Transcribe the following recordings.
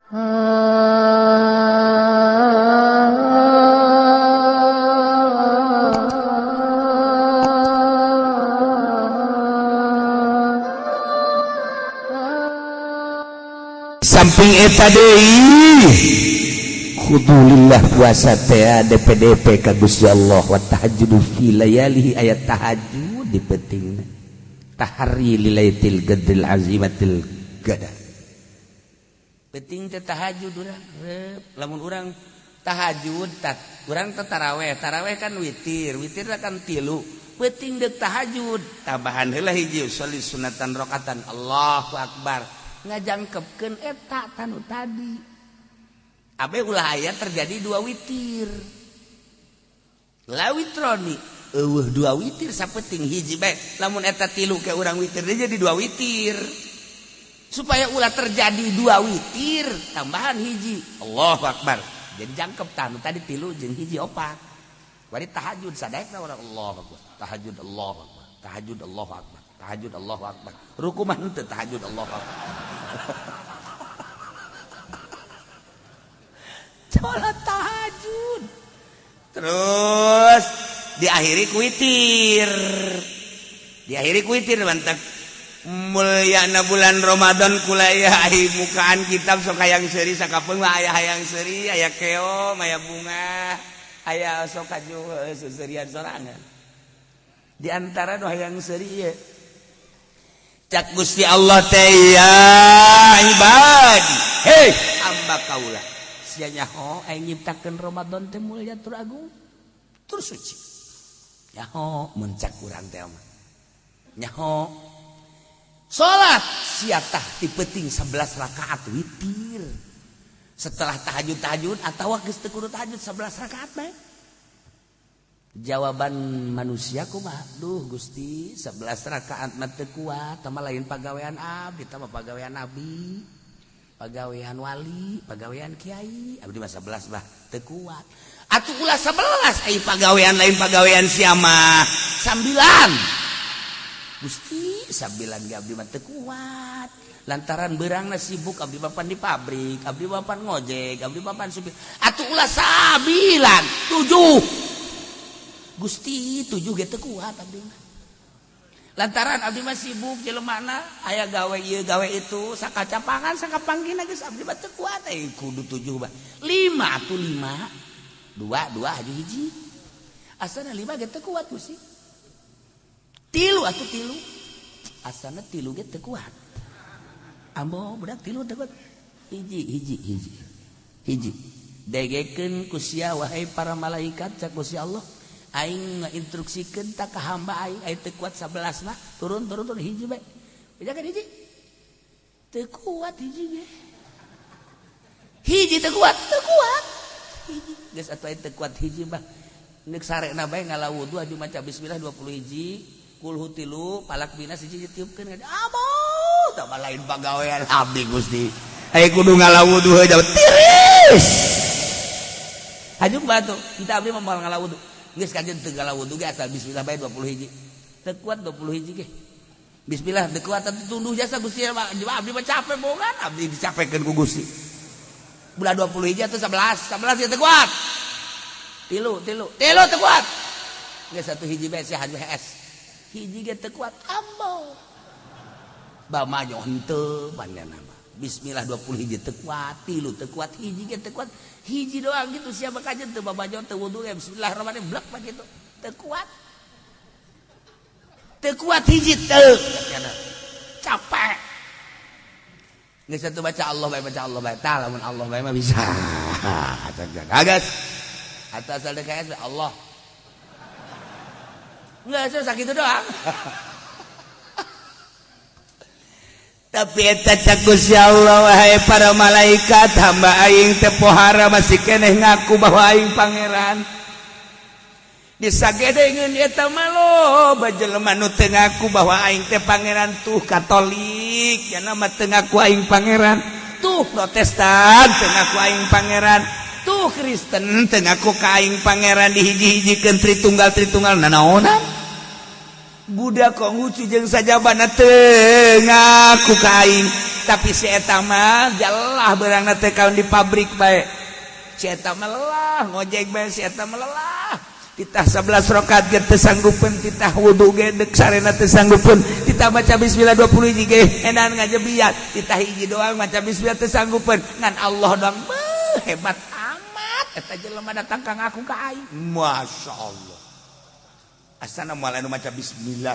Samping eta deui khudulillah puasa teh DPDP ka Gusti Allah wa tahajjudu fi layalihi ayat tahajud di pentingna tahari lilaitil qadril azimatil qadar penting teh tahajud urang lamun urang tahajud urang teh taraweh taraweh kan witir witir kan tilu penting deuk tahajud tambahan heula hiji sholli sunatan rakaatan Allahu akbar ngajangkepkeun eta tanu tadi abe ulah aya terjadi dua witir la witroni eueuh dua witir sapeting hiji bae lamun eta tilu ke urang witir deui jadi dua witir supaya ulah terjadi dua witir tambahan hiji Allahu akbar jadi jangkep tanu tadi tilu jeung hiji opat bari tahajud sadaekna urang Allahu akbar tahajud Allahu akbar tahajud Allahu akbar tahajud Allahu akbar ruku mah henteu tahajud Allahu akbar salat tahajud terus diakhiri ku witir diakhiri ku witir mantap mulyana bulan Ramadan kulaya ai mukaan kitab sok hayang seuri sakapeung mah aya hayang seuri aya keom aya bunga aya sok kaju seuserian sorangan di antara nu hayang seuri ieu cak Gusti Allah teh ya ibadi hei hamba kaula sia nyaho aing nyiptakeun Ramadan teh mulya tur agung tur suci nyaho mun cak urang teh mah nyaho salat sia tah ti peuting 11 rakaat witir setelah tahajud-tahajud atawa geus teu kudu tahajud 11 rakaat bae. Jawaban manusia kumaha? Duh Gusti 11 rakaat mah teu kuat, tah mah lain pagawean abdi, tah mah pagawean nabi, pagawean wali, pagawean kiai. Abdi mah 11 bah teu kuat. Atuh ulah 11 ai pagawean lain pagawean sia mah 9. Gusti 9 ge abdi mah teu kuat. Lantaran beurangna sibuk abdi bapan di pabrik, abdi bapan ngojek, abdi bapan supir. Atuh ulah 9, 7. Gusti 7 ge teu kuat abdi mah. Lantaran abdi mah sibuk jelemana aya gawe ieu gawe itu sakacapangan sakapanggina geus abdi mah teu kuat euy kudu 7 bah. 5 atuh 5. 2 2 haju hiji. Asana 5 ge teu kuat Gusti. 3 atuh 3. Asana 3 ge teu kuat. Ambo budak 3 teu kuat. Hiji hiji hiji. Hiji. Degekeun ku sia wahai para malaikat cak Gusti Allah. Aing ngainstruksikeun ta ka hamba aing aing teu kuat 11 mah turun turun turun hiji bae. Bejakeun hiji. Teu kuat hiji ge. Hiji teu kuat, teu kuat. Hiji geus atuh aing teu kuat hiji mah. Neuk sarekna bae ngala wudu aju maca bismillah 20 hiji, kulhu 3, palak binas hiji ditiupkeun. Amo, tah mah lain pagawean abdi Gusti. Aing kudu ngala wudu heuh tiris. Haju batu, entah abdi mah moal ngala wudu. Geus kajen teu ngala wudu ge asal bismillah bae 20 hiji. Teu kuat 20 hiji ge. Bismillah teu kuat atuh tunduh jasa Gusti abdi mah capek bogan abdi dicapekeun ku Gusti. Bulan 20 hiji atuh 11, 11 ge teu kuat. Tilu, tilu, tilu teu kuat. Geus satu hiji bae sia haju HS. Hiji ge teu kuat ambo. Bamajo henteu panjana mah. Bismillah 20 hiji teu kuat, tilu teu kuat, hiji ge teu kuat. Hiji doang gitu siapa kajen teu babajo teu wudu ge bismillahirrahmanirrahim blek mah gitu. Teu kuat. Teu kuat hiji teu. Capek. Geus satu baca Allah bae baca Allah bae. Tah lamun Allah bae mah bisa. Kaget. Atau asal DKS Allah. Enggak, saya sakit doang. Tapi eta cak Gusti Allah wahai para malaikat hamba aing teh pohara masih keneh ngaku bahwa aing pangeran. Disagedengeun eta mah loba jelema nu teu ngaku bahwa aing teh pangeran tuh Katolik, nya mah teu ngaku aing pangeran, tuh Protestan teu ngaku aing pangeran, tuh Kristen teu ngaku ka aing pangeran dihiji-hijikeun tritunggal-tritunggal nanaonan. Budak Konghucu jeung sajabana teu ngaku ka aing. Tapi si eta mah jalah beurangna teh kaun di pabrik bae. Si eta mah lelah ngojek bae, si eta mah lelah. Titah 11 rakaat ge teu sanggupeun, titah wudu ge deuk sarena teu sanggupeun, titah maca bismillah 20 hiji ge edan ngajebiat, titah hiji doang maca bismillah teu sanggupeun, ngan Allah doang beuh hebat amat eta jelema datang ka ngaku ka aing. Masya Allah. Asana moal anu maca bismillah.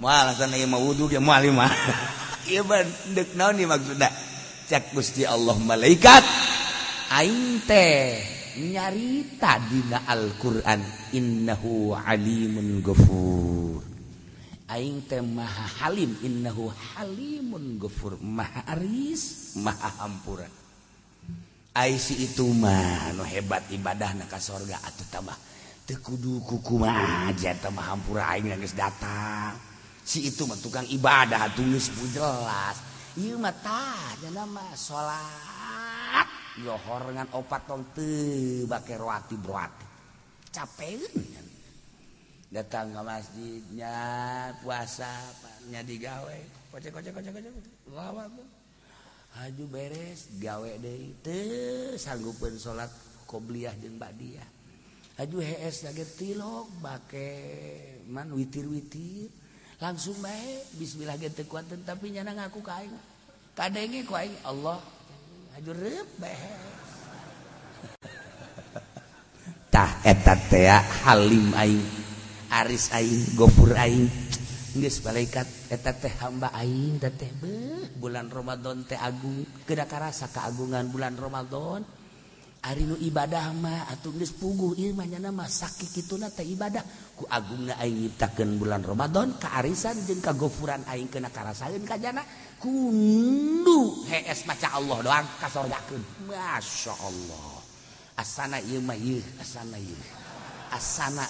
Moal asana ieu mah wudu ge moal ieu mah. Ieu mah deuk naon ieu maksudna? Cak Gusti Allah malaikat aing teh nyarita dina Al-Qur'an innahu alimun ghafur. Aing teh maha halim, innahu halimun ghafur, maha aris, maha hampura. Ai si itu mah nu hebat ibadahna ka sorga atuh tambah teu kudu kukumaha eta mah hampura aing geus datang. Si itu mah tukang ibadah atuh geus jelas. Ieu mah tah nya mah salat lohor ngan opat tong teu bake roati broati. Capeun datang ke masjidnya puasa nya digawe kocek kocek kocek kocek lawa haju beres gawe deui teu sanggupeun salat qobliyah jeung ba'diyah haju hees lagi tilok bake man witir-witir langsung bae bismillah ge teu kuateun tapi nyana ngaku ka aing kadenge ku aing Allah haju reup bae. Tah eta teh halim aing, aris aing, gofur aing. Geus malaikat eta teh hamba aing teh beuh bulan Ramadan teh agung kedah karasa keagungan bulan Ramadan. Ari nu ibadah mah atuh geus puguh ieu mah nyana mah sakituna teh ibadah ku agungna aing nyiptakeun bulan Ramadan kaarisan jeung kagofuran aing kena karasaeun ka jana kundu hees maca Allah doang kasorgakeun. Masya Allah. Asana ieu mah ieu, asana ieu. Asana.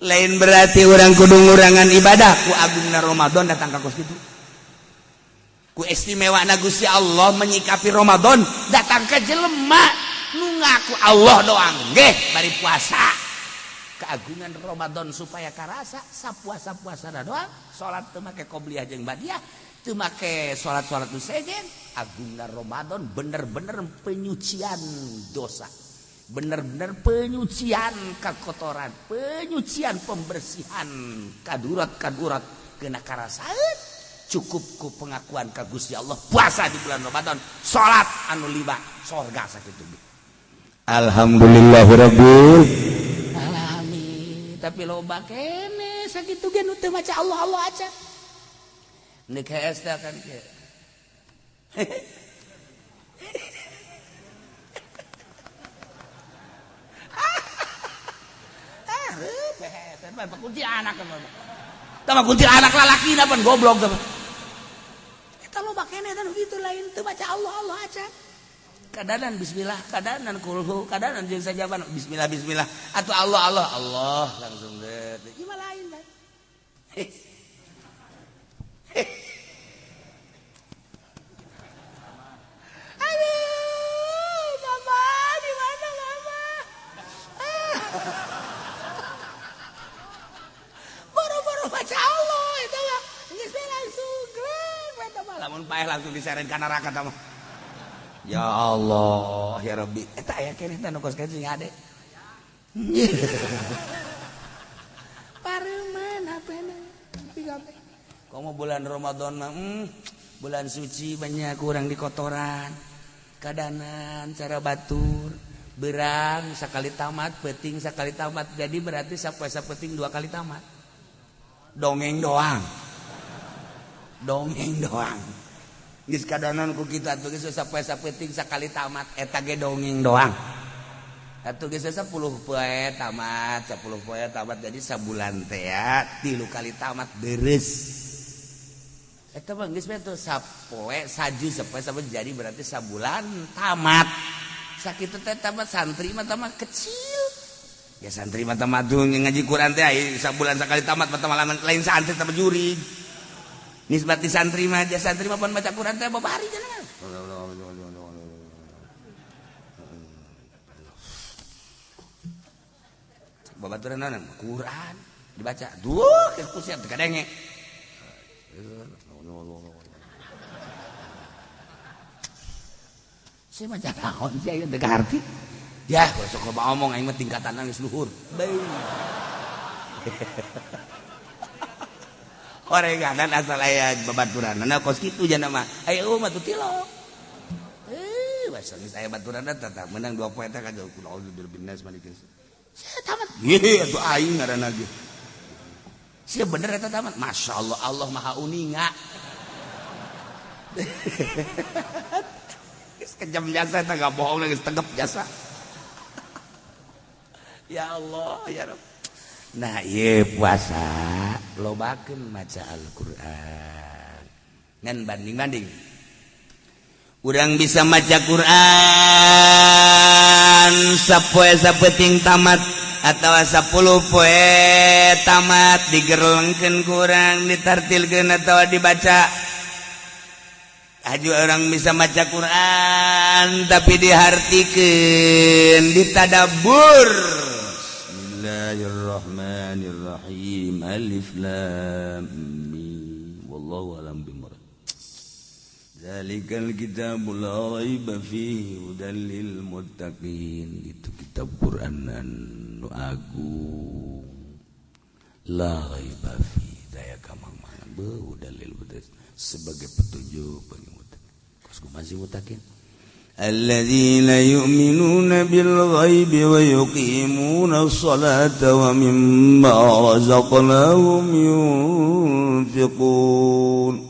Lain berarti orang kudu ngurangan ibadah ku agungna Ramadan datang ka kos kitu. Ku istimewana Gusti Allah menyikapi Ramadan datang ke jelema nu ngaku Allah doang nggih bari puasa. Keagungan Ramadan supaya karasa sapuasa-puasana doang salat teu make qobliyah jeung ba'diyah teu make salat-salat nu sejen. Agungna Ramadan bener-bener penyucian dosa, bener-bener penyucian kekotoran, penyucian pembersihan kadurat-kadurat kena karasaeun. Cukup ku pengakuan ka Gusti Allah puasa di bulan Ramadan salat anu lima sorga sakitu. Alhamdulillahirabbil alamin. Tapi loba kene sakitu ge nu teu maca Allah Allah aja. Nek hees teh kan kieu. Ah, reup hees kunci anak tama kunci anak lalaki pan goblok teh. Loba kene dan gitu lain teu baca Allah Allah aja. Kadanan bismillah, kadanan kulhu, kadanan jeung sajaban bismillah bismillah atau Allah Allah Allah langsung deh. Ieu mah lain bae. Aduh, mama di mana mama? Boro-boro baca Allah eta mah geus langsung lamun paeh langsung diseret ka neraka tah mah. Ya Allah, ya Rabbi. Eta aya keneh teh nu kos kitu sing ade. Pareuman hapena. Tapi komo bulan Ramadan mah bulan suci banyak kurang di kotoran. Kadanan cara batur, berang sakali tamat, peuting sakali tamat. Jadi berarti sapuasa peuting 2 kali tamat. Dongeng doang. Dongeng doang. Geus kadanan ku kita atuh geus sapoe sapeting sakali tamat eta ge dongeng doang. Atuh geus 10 poe tamat, 10 poe tamat jadi sabulan teh ya 3 kali tamat beres. Eta mah geus teh sapoe saju sapoe sapoe jadi berarti sabulan tamat. Sakitu teh tamat santri mah tamat kecil. Ya santri mah tamat ngaji Quran teh sabulan sakali tamat mah lain santri tamat jurig. Nisbati santri mah aja santri mah pan baca Quran teh babari jangan. Babaturan naon Quran dibaca. Duh, kusiap teu kadenge. Saya mah naon sih aing teu ngarti. Ya, sok loba omong aing mah tingkatan geus luhur. Bae. Orenganan asal aya babaturanna kos kitu jana mah. Aya eueuh mah tuh tilok. Bahasa geus aya baturanna tah meunang 2 poe teh ka jauh bin nas malikin. Saya tamat. Ye atuh aing ngaranna ge. Sia bener eta tamat. Masyaallah Allah Maha Uninga. Geus kejam jasa eta enggak bohong geus tegep jasa. Ya Allah ya Rabb. Nah ieu puasa lobakeun maca Al-Qur'an. Ngan banding-banding. Urang bisa maca Qur'an sapoe sapeting tamat atawa 10 poe tamat digerlengkeun kurang ditartilkeun atawa dibaca. Aju orang bisa maca Quran tapi dihartikeun ditadabbur. Bismillahirrahmanirrahim. Alif lam mim. Wallahu a'lam bimurad. Zalikal kitabul la raiba fihi hudal lil muttaqin. Itu kitab Quran anu agung. La raiba fihi daya kamang-mangan beuh dalil sebagai petunjuk bagi muttaqin. Kos kumaha sih muttaqin? Alladzina yu'minuna bil ghaibi wa yuqimuna sholata wa mimma razaqnahum yunfiqun.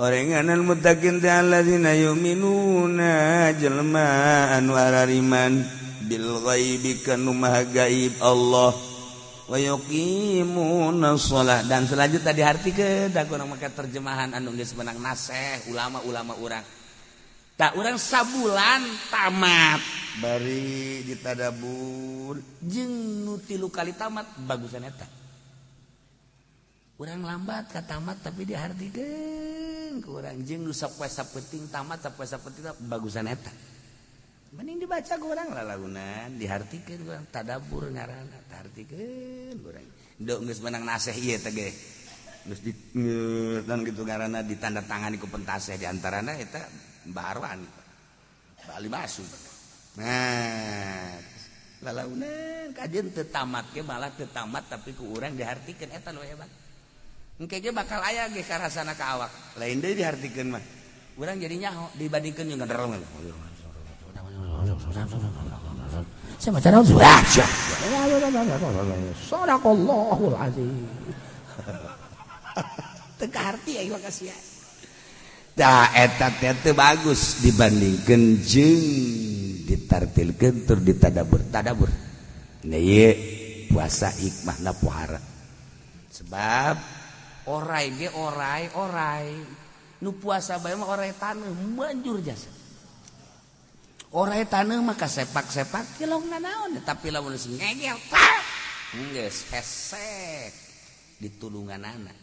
Orenganan muttaqin teh alladzina yu'minuna jelema anu arariman bil ghaibi kanu maha gaib Allah wa yuqimuna shalah. Dan selanjutnya dihartikeun da kurang make terjemahan anu geus menang naseh ulama-ulama urang. Tak urang sabulan tamat bari ditadabur jeung nu 3 kali tamat bagusan eta. Urang lambat ka tamat tapi dihartikeun ku urang jeung nu sapoe sapenting tamat sapoe sapenting bagusan eta. Mending dibaca ku urang lalagunan dihartikeun ku urang tadabbur ngaranna tartikeun ku urang. Nduk geus menang naseh ieu teh ge. Geus di dan kitu ngaranna ditandatangani ku pentaseh di antarana eta Barwan Bali masuk. Nah, lalaunan kajian teu tamat ge malah teu tamat tapi ku urang dihartikeun eta nu hebat. Engke ge bakal aya ge karasana ka awak. Lain deui dihartikeun mah. Urang jadi nyaho dibandingkeun jeung ngederong. Saya maca naon? Sadaqallahul azim. Teu kaharti aing mah kasihan. Tah eta teh teu bagus dibandingkeun jeung ditartilkeun tur ditadabbur tadabbur. Nah ieu puasa hikmahna pohara. Sebab orai ge orai orai nu puasa bae mah orai taneuh manjur jasa. Orai taneuh mah kasepak-sepak kilongna naon tapi lamun geus ngegel pak geus hesek ditulunganana.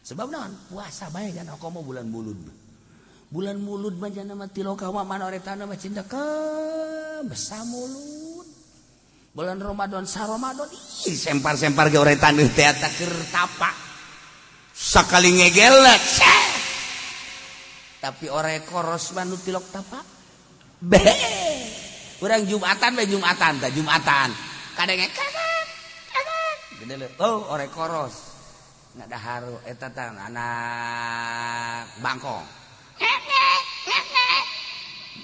Sebab naon puasa bae kan komo bulan mulud. Bulan mulud mah jana mah tiloka mah mana orai taneuh mah cindekeum besamulud. Bulan Ramadan sa Ramadan ih sempar-sempar ge orai taneuh teh eta keur tapak. Sakali ngegelek tapi orai koros mah nu tilok tapak. Be. Urang Jumatan bae Jumatan tah Jumatan. Kadenge kakak kakak. Gede oh orai koros. Nggak haru eta tah anak bangkong.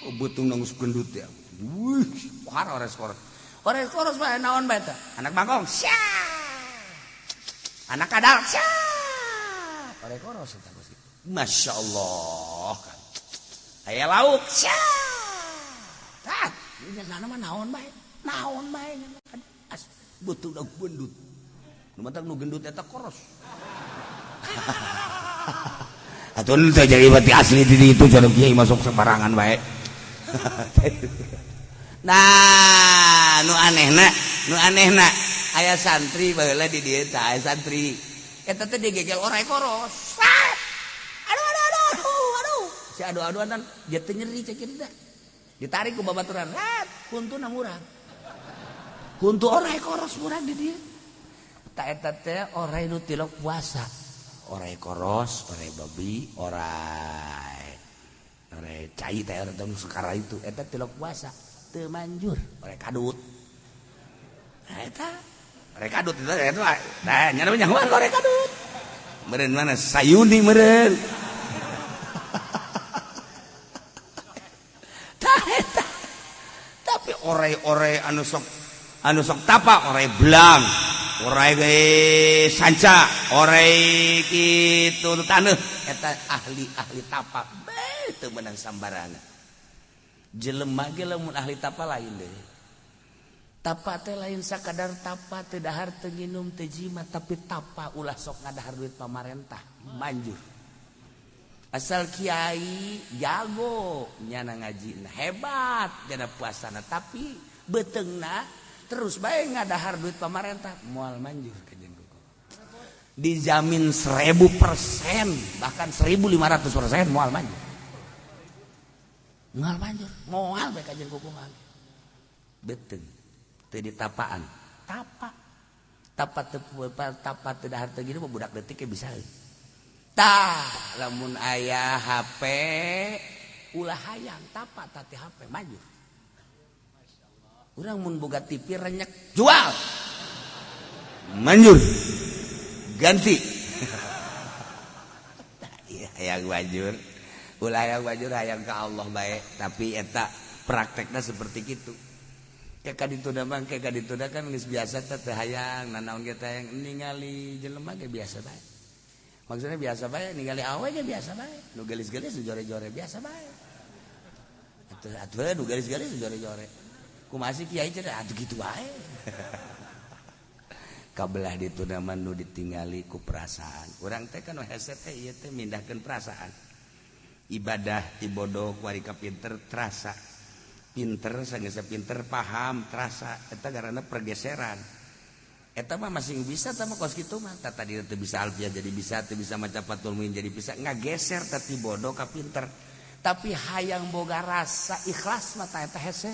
Oh, beutung nang gendut ya. Wih, pohara orai koros. Orai koros mah naon bae tah? Anak bangkong. Sia. Anak kadal. Sia. Orai koros eta geus. Masya Allah. Aya lauk. Sia. Tah, nya mah naon bae? Naon bae as beutung nang gendut. Nu matak nu gendut eta koros. Atuh teh jadi berarti asli di itu cenah kiai masuk sembarangan bae. Nah, nu anehna aya santri baheula di dieu tah aya santri. Eta teh digegel orai koros. Aduh aduh aduh aduh aduh. Si adu-aduan dan dia teh nyeri cek kieu teh. Ditarik ku babaturan, rat huntuna murag. Huntu orai koros murag di dieu. Ta eta teh orai nu tilok puasa. Orai koros, orai babi, orai orai cai teh orang sekarang itu eta tilok puasa teu manjur orai kadut. Nah eta orai kadut itu eta nah nya nyahoan orai kadut. Meureun mana sayuni meureun. Tah eta. Tapi orai-orai anu sok tapa orai belang, orai sanca, orai kitu taneuh eta ahli-ahli tapa beuh teu meunang sambarangan. Jelema ge lamun ahli tapa lain deui. Tapa teh lain sakadar tapa teu dahar teu nginum teu jimat tapi tapa ulah sok ngadahar duit pamarentah manjur. Asal kiai jago nyana ngajina hebat nyana puasana tapi beuteungna terus bae ngadahar duit pamarentah moal manjur ka jeung kuku. Dijamin 1000% bahkan 1500% moal manjur. Moal manjur, moal bae ka jeung kuku mah. Beuteung teu ditapaan, tapa. Tapa teu tapa teu dahar teu gini budak leutik ge bisa. Tah lamun aya HP ulah hayang tapa tati HP manjur. Urang mun boga TV renyek jual. Manjur. Ganti. Iya hayang manjur. Ulah hayang manjur hayang ka Allah bae, tapi eta praktekna seperti kitu. Kayak kadituna mah kayak kadituna kan geus biasa teh teu hayang nanaon ge teh hayang ningali jelema ge biasa bae. Maksudnya biasa bae ningali awe ge biasa bae. Nu geulis-geulis nu jore-jore biasa bae. Atuh atuh nu geulis-geulis nu jore-jore. Kumaha sih kiai cenah atuh kitu wae. Kabelah dituna mah nu ditingali ku perasaan. Urang teh kan hese teh ieu teh mindahkeun perasaan. Ibadah ti bodoh ku ari ka pinter terasa. Pinter sanggeus pinter paham terasa eta karena pergeseran. Eta mah masing bisa tah mah kos kitu mah. Tah tadi teu bisa alfiah jadi bisa, teu bisa maca Fathul Muin jadi bisa, ngageser teh ti bodoh ka pinter. Tapi hayang boga rasa ikhlas mah tah eta hese.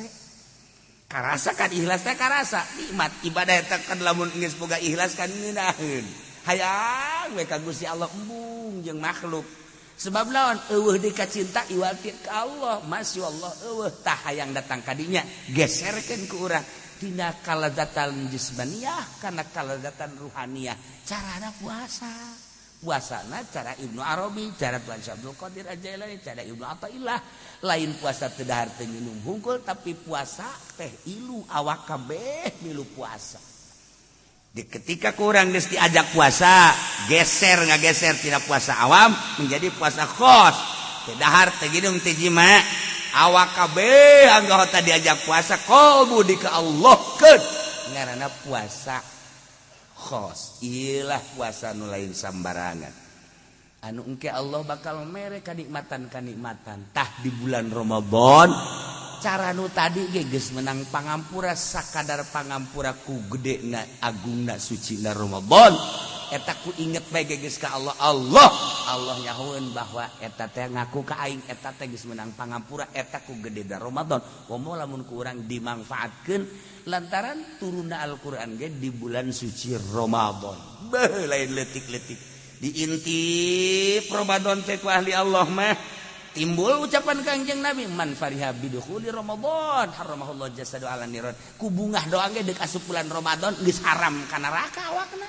Karasa kan ikhlas teh karasa nikmat ibadah eta kan lamun geus boga ikhlas kan ngeunaheun. Hayang we ka Gusti Allah embung jeung makhluk. Sebab lawan eueuh deui ka cinta iwal ti ka Allah, masyaallah eueuh tah hayang datang ka dinya geserkeun ku urang tina kalazatan jismaniyah kana kalazatan ruhaniyah. Carana puasa. Puasana cara Ibnu Arabi, cara Tuan Syekh Abdul Qadir Al-Jailani, cara Ibnu Athaillah. Lain puasa teu dahar teu minum hungkul tapi puasa teh ilu awak kabeh milu puasa. Di ketika kurang geus diajak puasa, geser ngageser tina puasa awam menjadi puasa khos. Teu dahar teu ginum teu jima, awak kabeh anggota diajak puasa qalbu di ka Allah keun. Ngaranna puasa khos. Ilah puasa nu lain sambarangan. Anu engke Allah bakal mere kanikmatan-kanikmatan. Tah di bulan Ramadan cara nu tadi ge geus menang pangampura sakadar pangampura ku gedena agungna sucina Ramadan. Eta ku inget bae ge geus ka Allah. Allah Allah nyahoeun bahwa eta teh ngaku ka aing eta teh geus menang pangampura eta ku gedena Ramadan. Komo lamun ku urang dimangfaatkeun lantaran turunna Al-Qur'an ge di bulan suci Ramadan. Beuh lain leutik-leutik. Diintip Ramadan teh ku ahli Allah mah timbul ucapan Kangjeng Nabi man fariha bidukhuli Ramadan haramahullah jasadu ala niran. Ku bungah doang ge deuk asup bulan Ramadan geus haram ka neraka awakna.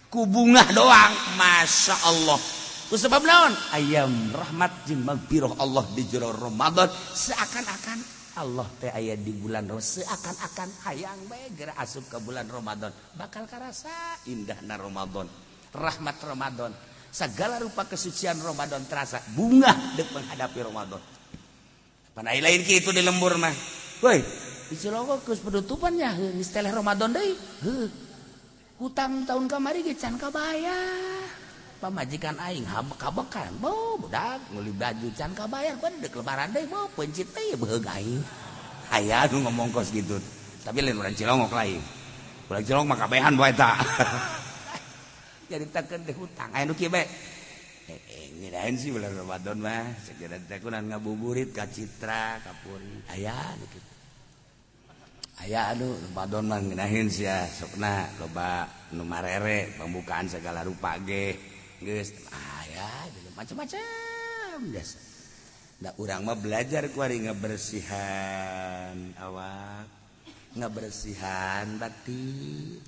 Ku bungah doang Masya Allah. Ku sebab naon? Ayam rahmat jeung magfirah Allah di jero Ramadan seakan-akan Allah teh aya di bulan Ramadan seakan-akan hayang bae geura asup ka bulan Ramadan bakal karasa indahna Ramadan, rahmat Ramadan. Segala rupa kesucian Ramadan terasa bunga dek menghadapi Ramadan. Panai lain kitu di lembur mah. Woi, di Cilongok geus penutupan nya geus teleh Ramadan deui. Heuh. Hutang tahun kamari ge can kabayar. Pamajikan aing kabekan, bo budak meuli baju can kabayar, pan dek lebaran deui bo pencit teh beheug aing. Aya nu ngomong kos kitu. Tapi lain urang Cilongok lain. Urang Cilongok mah kabehan bae eta. Jadi takkan teh hutang aya nu kieu bae. Ngirain sih bulan Ramadan mah segera teh kunan ngabuburit ka Citra ka Puri. Aya nu kitu. Aya anu Ramadan mah ngeunaheun sia sokna loba nu marere pembukaan segala rupa ge. Geus aya macam-macam biasa. Da urang mah belajar kuari ngabersihan awak, ngabersihan batin.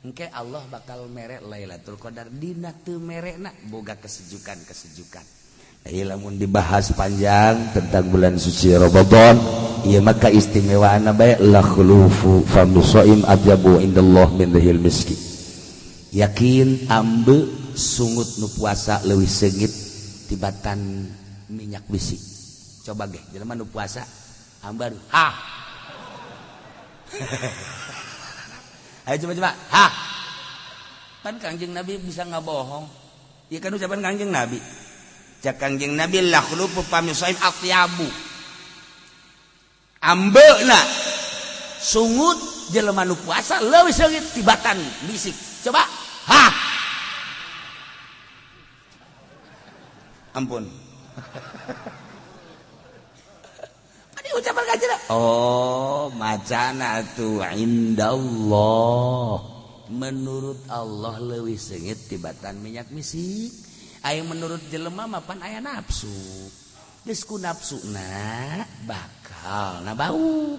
Engke Allah bakal mere Lailatul Qadar dina teu merekna boga kesejukan-kesejukan. Ieu lamun dibahas panjang tentang bulan suci Ramadan, ieu mah kaistimewaanna bae la khulufu fami shaim atyabu indallah min rihil miski. Yakin ambe sungut nu puasa leuwih seungit tibatan minyak bisi. Coba ge jelema nu puasa ambar ha. Ayo coba-coba ha. Pan Kangjeng Nabi bisa ngabohong. Ieu kan ucapan Kangjeng Nabi. Cak Kangjeng Nabi la khulufu fami shaim atyabu. Ambeuna sungut jelema nu puasa leuwih seungit tibatan bisik. Coba ha. Ampun. Adi ucapan kajian. Oh, macana tu indallah. Menurut Allah leuwih seungit tibatan minyak misik. Aya menurut jelema mah pan aya nafsu. Geus ku nafsuna bakal na bau.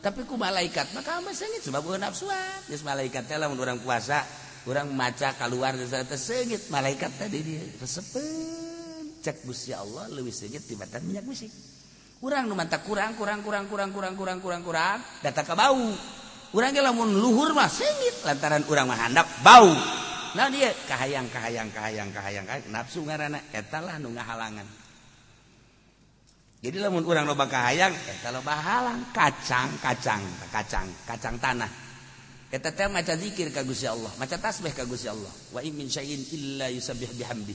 Tapi ku malaikat mah mah seungit sebab eueuh nafsuan. Geus malaikat teh lamun urang puasa, urang maca kaluar geus teh seungit malaikat teh di dieu resepeun. Cek Gusti Allah leuwih seungit tibatan minyak misik. Urang nu mantak kurang kurang kurang kurang kurang kurang kurang kurang data ka bau. Urang ge lamun luhur mah seungit lantaran urang mah handap bau. Nah dia kahayang kahayang kahayang kahayang kahayang nafsu ngaranna eta lah nu ngahalangan. Jadi lamun urang loba kahayang eta loba halang kacang kacang kacang kacang tanah. Eta teh maca zikir ka Gusti Allah, maca tasbih ka Gusti Allah. Wa in min syai'in illa yusabbih bihamdi.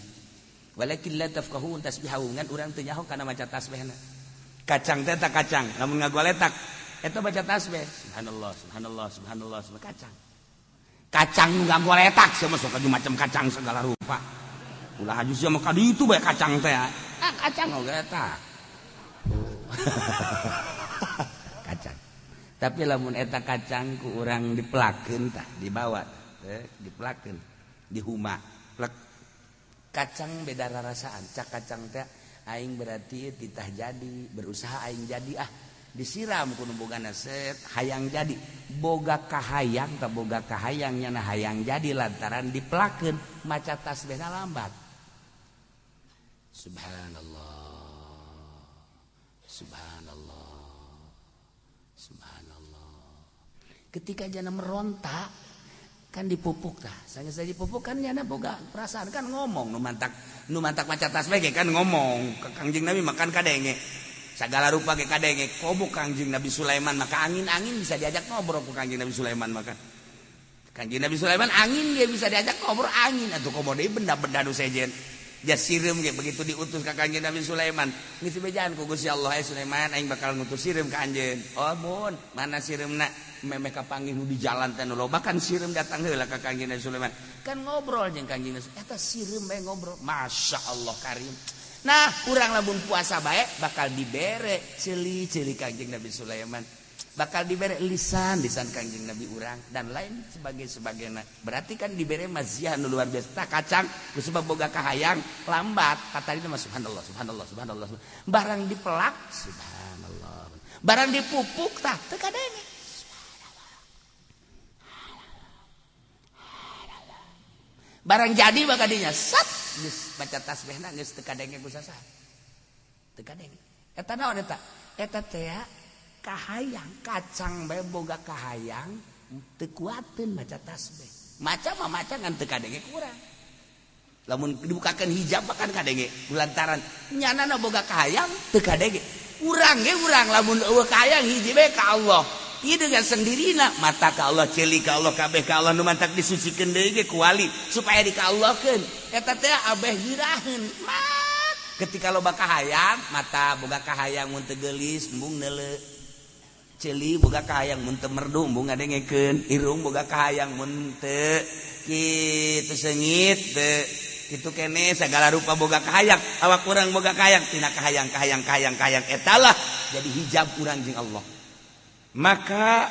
Walakin la tafqahun tasbihahu, ngan urang teu nyaho kana maca tasbihna. Kacang teh tak kacang, lamun ngagoletak eta baca tasbih. Subhanallah, subhanallah, subhanallah, subhanallah kacang. Kacang nu ngagoletak sia mah sok macam kacang segala rupa. Ulah haju sia mah ka ditu bae kacang teh. Ah kacang ngagoletak. Kacang. Tapi lamun eta kacang ku urang dipelakeun tah dibawa teh dipelakeun dihuma plek. Kacang beda rarasaan. Cak kacang teh aing berarti titah jadi, berusaha aing jadi ah. Disiram ku nu bogana set hayang jadi. Boga kahayang tah boga kahayang nyana hayang jadi lantaran dipelakeun maca tasbihna lambat. Subhanallah. Subhanallah. Subhanallah. Ketika jana meronta kan dipupuk tah. Sanggeus dipupuk kan nyana boga perasaan kan ngomong nu mantak maca tasbih ge kan ngomong. Ka Kangjeng Nabi makan kadenge. Segala rupa ge kadenge. Komo Kangjeng Nabi Sulaiman maka angin-angin bisa diajak ngobrol ku Kangjeng Nabi Sulaiman maka. Kangjeng Nabi Sulaiman angin dia bisa diajak ngobrol angin atuh komo deui benda-benda nu sejen. Jas sireum ge begitu diutus ka Kangjeng Nabi Sulaiman ngisi bejaan ku Gusti Allah, Sulaiman aing bakal ngutus sireum ka anjeun. Oh mun mana sireumna memeh kapanggih nu di jalan teh nu loba kan sireum datang heula ka Kangjeng Nabi Sulaiman. Kan ngobrol jeung Kangjeng Nabi eta sireum bae ngobrol. Masya Allah karim. Nah urang lamun puasa bae bakal dibere ceuli-ceuli Kangjeng Nabi Sulaiman. Bakal dibere lisan-lisan Kangjeng Nabi urang dan lain sebagainya. Berarti kan dibere maziah nu luar biasa. Tah kacang ku sebab boga kahayang lambat. Kata itu mah subhanallah subhanallah subhanallah. Barang dipelak subhanallah. Barang dipupuk tah teu kadenge. Barang jadi bakal dinya sat geus baca tasbihna geus teu kadenge ku sasaha. Teu kadenge. Eta naon eta? Eta teh kahayang kacang bae boga kahayang teu kuateun maca tasbih. Maca mah maca ngan teu kadenge kurang. Lamun dibukakeun hijab kan kadenge lantaran nyanana boga kahayang teu kadenge. Urang ge urang lamun eueuh kahayang hiji bae ka Allah. Ieu dengan sendirina mata ka Allah, ceuli ka Allah, kabeh ka Allah nu mantak disucikeun deui ge ku wali supaya dikallahkeun. Eta teh abeh giraheun. Ketika loba kahayang, mata boga kahayang mun teu geulis embung neuleu. Ceuli boga kahayang mun teu merdu embung ngadengekeun, irung boga kahayang mun teu kitu seungit teu kitu kene segala rupa boga kahayang, awak urang boga kahayang tina kahayang kahayang kahayang kahayang eta lah jadi hijab urang jeung Allah. Maka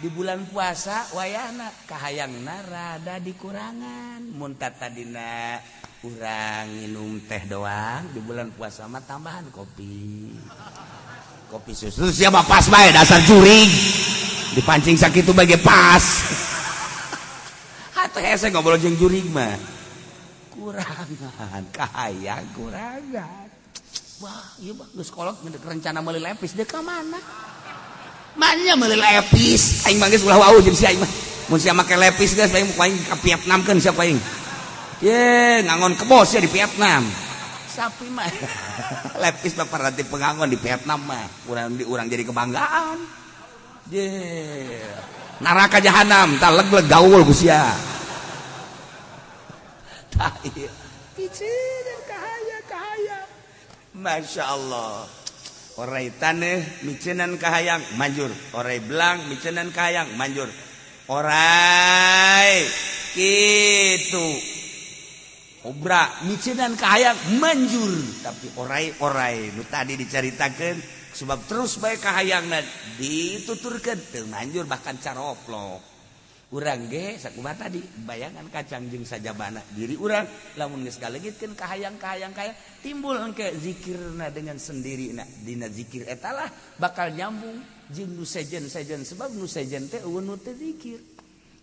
di bulan puasa wayahna kahayangna rada dikurangan mun tadina Urang minum teh doang di bulan puasa mah tambahan kopi. Kopi susu siapa pas bae dasar jurig. Dipancing sakitu bae pas. Hatuh hese ngobrol jeung jurig mah. Kurangan kahayang kurangan. Wah, ieu mah geus kolot rencana meuli lepis deuk ka mana? Manya meuli lepis, aing mah geus ulah wau jeung si aing mah. Mun sia make lepis geus aing aing ka Vietnam keun sia aing. Ye, ngangon kebo sia di Vietnam. Sapi mah lepis mah paranti pengangon di Vietnam mah. Urang di urang jadi kebanggaan. Ye. Neraka jahanam tah leg-leg gaul ku sia. Tah ieu. Piceun kahayang kahayang. Masya Allah. Orai taneuh miceunan kahayang manjur, orai belang miceunan kahayang manjur. Orai kitu obra miceunan kahayang manjur, tapi orai-orai nu tadi dicaritakeun sebab terus bae kahayangna dituturkeun teu manjur bahkan caroplok. Urang ge sakumaha tadi bayangan kacang jeung sajabana diri urang lamun geus kaleungitkeun kahayang-kahayang kaya timbul engke zikirna dengan sendirina dina zikir eta lah bakal nyambung jeung nu sejen-sejen sebab nu sejen teh eueun nu teu zikir.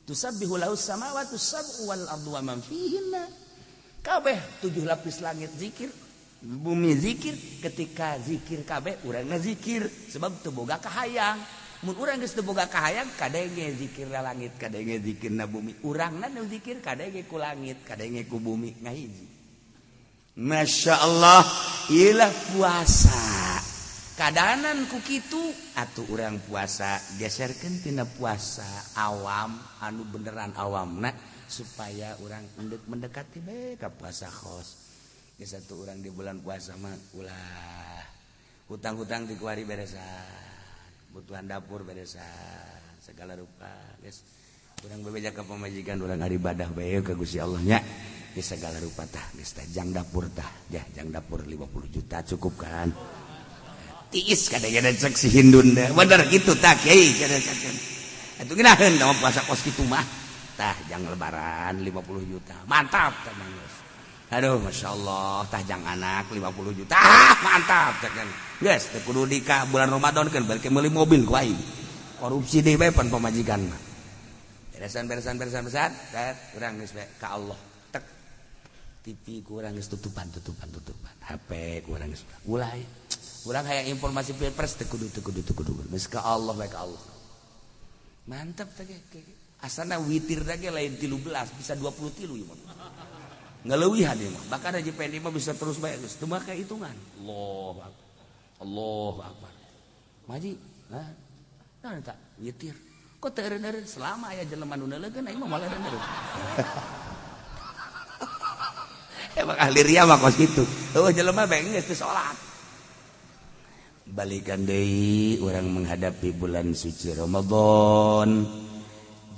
Tusabbihu lahus samawati sab'u wal ardu wa man fihinna. Kabeh 7 lapis langit zikir, bumi zikir, ketika zikir kabeh urangna zikir sebab teu boga kahayang. Mun urang geus teu boga kahayang kadenge zikirna langit, kadenge zikirna bumi. Urangna nu zikir kadenge ku langit, kadenge ku bumi ngahiji. Masya Allah, ilah puasa. Kadanan ku kitu atuh urang puasa geserkeun tina puasa awam anu beneran awamna supaya urang mendekati bae ka puasa khos. Geus atuh urang di bulan puasa mah ulah hutang-hutang dikuari beresan. Kebutuhan dapur beresan segala rupa geus urang bebeja ka pamajikan urang ibadah bae ka Gusti Allah nya geus segala rupa tah geus tah jang dapur tah jah jang dapur 50 juta cukup kan tiis kadang-kadang cek si Hindun deh bener gitu tah kiai kadang-kadang atuh ngeunaheun da puasa kos kitu mah tah jang lebaran 50 juta mantap tah geus. Aduh Masya Allah tah jang anak 50 juta ah, mantap tah kan geus teu kudu nikah bulan Ramadan kan balik meuli mobil ku aing korupsi deui bae pan pamajikan mah beresan beresan beresan beresan dat urang geus bae ka Allah tek TV ku urang geus tutupan tutupan tutupan HP ku urang geus ulah urang hayang informasi pilpres teu kudu teu kudu teu kudu geus ka Allah bae ka Allah mantap teh asana witir ge lain 13 bisa 23 ieu mah ngaleuwihan ieu mah bahkan haji pendi mah bisa terus bae geus teu make hitungan. Allahu akbar Allahu akbar maji nah nah tak witir kok teu eureun-eureun selama aya jelema nu neuleukeun aing mah moal eureun-eureun. Emang ahli ria mah kos kitu eueuh jelema bae geus teu salat. Balikan deui urang menghadapi bulan suci Ramadan.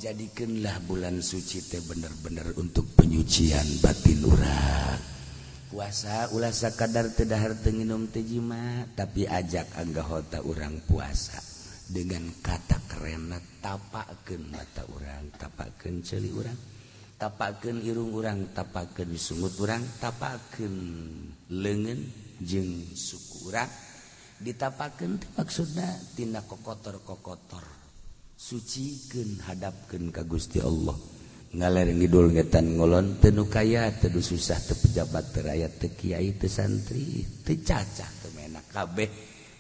Jadikanlah bulan suci teh bener-bener untuk penyucian batin urang. Puasa ulah sakadar teu dahar teu nginum teu jima, tapi ajak anggahota urang puasa dengan kata kerenna tapakeun mata urang, tapakeun ceuli urang, tapakeun irung urang, tapakeun sungut urang, tapakeun leungeun jeung suku urang. Ditapakeun teh maksudna tina kokotor-kokotor. Sucikeun hadapkeun ka Gusti Allah. Ngaler ngidul ngetan ngolon teu nu kaya teu susah teu pejabat teu rakyat teu kiai teu santri teu cacah teu menak kabeh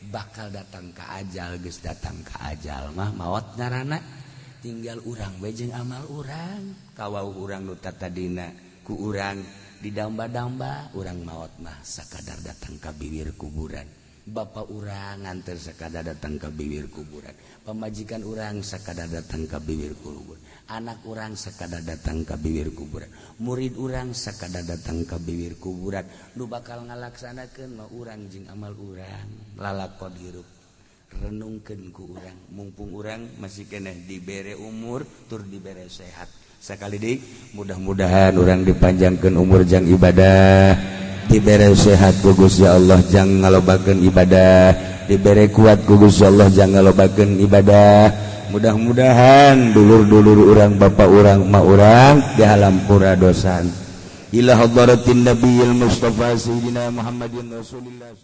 bakal datang ka ajal geus datang ka ajal mah maot ngaranna tinggal urang we jeung amal urang kawau urang nu tatadina ku urang didamba-damba urang maot mah sakadar datang ka bibir kuburan. Bapak urang nganter sakadar datang ke bibir kuburan, pamajikan urang sakadar datang ke bibir kuburan, anak urang sakadar datang ke bibir kuburan, murid urang sakadar datang ke bibir kuburan. Nu bakal ngalaksanakeun mah urang jeung amal urang lalakon hirup renungkeun ku urang mumpung urang masih keneh dibere umur tur dibere sehat. Sakali deui mudah-mudahan urang dipanjangkeun umur jang ibadah, dibere sehat ku Gusti Allah jang ngalobakeun ibadah, dibere kuat ku Gusti Allah jang ngalobakeun ibadah. Mudah-mudahan dulur-dulur urang, bapak urang, emak urang dihampura dosan. Ila hadratin nabiyil mustafa sayyidina Muhammadin rasulillah.